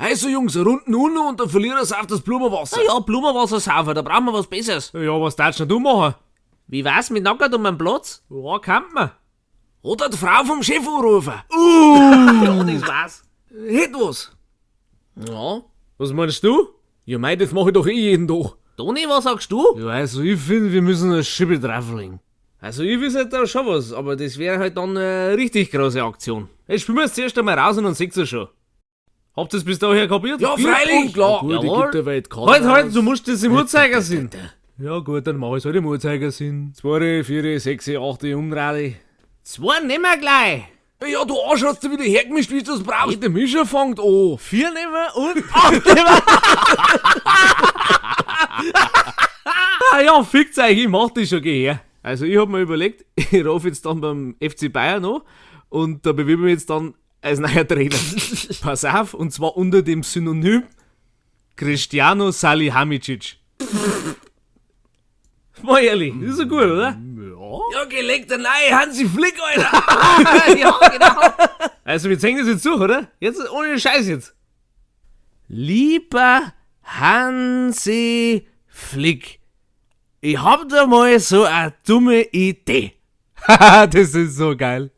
Also Jungs, Runden Uno und der Verlierer sauft das Blumenwasser. Na ja, Blumenwasser saufen, da brauchen wir was Besseres. Ja, was darfst denn du machen? Wie war's mit Nackert um den Platz? Ja, kann man. Oder die Frau vom Chef anrufen. Ja, das war's. Hätt was. Ja. Was meinst du? Ja mei, das mach ich doch eh jeden Tag. Toni, was sagst du? Ja, also ich finde, wir müssen eine Schippe drauflegen. Also ich wüsste da schon was, aber das wäre halt dann eine richtig große Aktion. Jetzt spielen wir es zuerst einmal raus und dann seht's ihr schon. Habt ihr's bis daher kapiert? Ja, freilich. Klar. Ja, gut, ich Jawohl. geb der Welt Karte Halt, halt, raus. du musst das im Uhrzeigersinn. Ja gut, dann mach ich's halt im Uhrzeigersinn. 2, 4, 6, 8, umdrehen. Zwei nehmen wir gleich. Ja, du Arsch, hast du wieder hergemischt, wie du das brauchst. Der Mischer fängt an. Vier nehmen wir und acht nehmen wir. Ah ja, fickt's euch, ich mach das schon, geh her. Also ich hab mir überlegt, ich ruf jetzt dann beim FC Bayern an und da bewirb ich mich jetzt dann als neuer Trainer. Pass auf, und zwar unter dem Synonym Cristiano Salihamidzic. Mal ehrlich, das ist ja gut, oder? Ja, geleckter neue Hansi Flick, Alter. Ja, genau. Also wir ziehen das jetzt durch, oder? Jetzt ohne Scheiß jetzt. Lieber Hansi Flick, ich hab da mal so eine dumme Idee. Haha, das ist so geil.